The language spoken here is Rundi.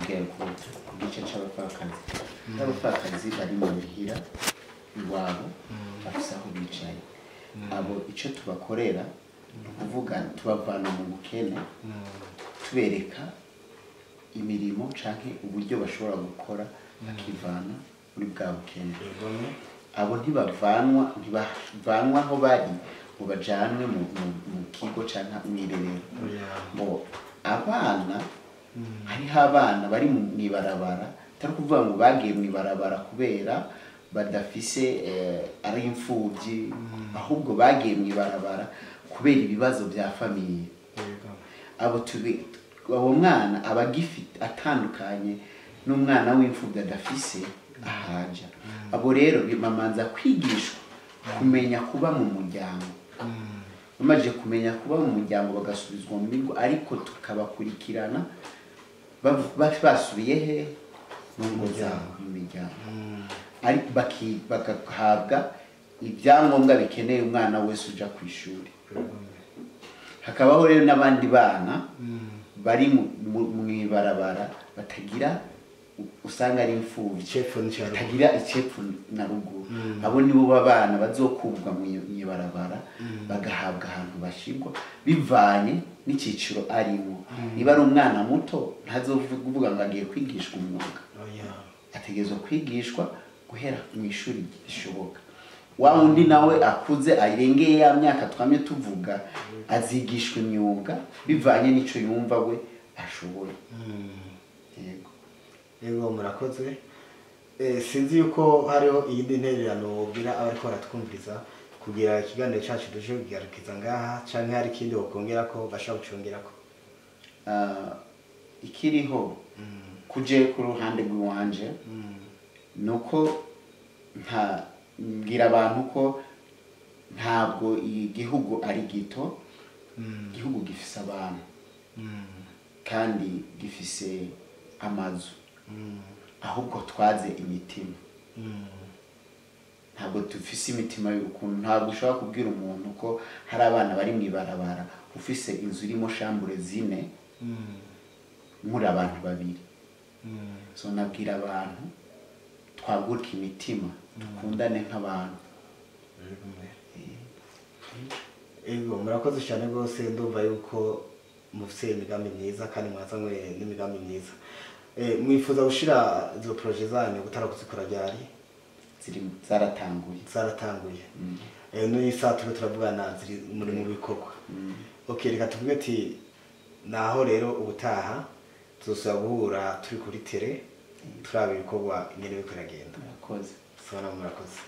Kugera ku gice c'abapfakazi, abapfakazi bari mu mihira iwabo, bafise aho bicaye. Abo icyo tubakorera ni ukuvuga tubavana mu bukene, tubereka imirimo canke uburyo bashobora gukora bakivana muri bwa bukene. Abo ntibavanwa aho bari ngo bajanwe mu kigo canke mw'irerero. Bo abana, hariho abana bari mw'ibarabara, atari ukuvuga ngo bagiye mw'ibarabara kubera badafise, ari imfubyi, ahubwo bagiye mw'ibarabara kubera ibibazo bya famille. Abo tubi, uwo mwana aba agifite atandukanye n'umwana w'imfubyi adafise ahaja. Abo rero bamanza kwigishwa kumenya kuba mu muryango. Bamaze kumenya kuba mu muryango, bagasubizwa mu bigo, ariko tukabakurikirana basubiye he? Mu ngo zabo, mu miryango, ariko bagahabwa ibyangombwa bikeneye umwana wese uja ku ishuri. Hakabaho rero n'abandi bana bari mw'ibarabara batagira, usanga ari imfubyi, Icepfo n'icya ruguru. batagira icepfo na ruguru. Abo nibo babana bazokubwa mw'ibarabara, bagahabwa ahantu bashirwa bivanye n'iciciro arimo. Niba ari umwana muto, ntazovuga ngo agiye kwigishwa umwuga. Ategerezwa kwigishwa guhera mu ishuri rishoboka. Wa wundi nawe akuze, arengeye ya myaka twamye tuvuga, azigishwa imyuga bivanye n'ico yumva we ashoboye. Yego. Yego, murakoze. Sinzi yuko hariho iyindi ntererano wobwira abariko baratwumviriza kugira ikiganiro cacu duje kugarukiza ngaha, canke hari ikindi wokongerako bashobora gucungerako. Ah, ikiriho kuje ku ruhande rw'iwanje nuko nta mbwira abantu ko ntabwo igihugu ari gito. Igihugu gifise abantu kandi gifise amazu, ahubwo twaze imitima. Ntabwo dufise imitima y'urukundo. Ntabwo ushobora kubwira umuntu ko hari abana bari mu ibarabara ufise inzu irimo chambre 4, muri abantu babiri. So nabwira abantu twaguke imitima, dukundane nk'abantu. Ego, murakoze cyane rwose. Ndumva yuko mufise imigambi myiza kandi mwazanywe n'imigambi myiza. Mwifuza gushira izo projets zanyu gutara kuzikora ryari? Ziri zaratanguye. Zaratanguye. N'iyi saha turiko turavugana ziri muri mu bikorwa. Okay, reka tuvuge ati naho rero ubutaha tuzosubira guhura turi kuri terrain, turaba ibikorwa ingene biriko biragenda. Murakoze. Sona, murakoze.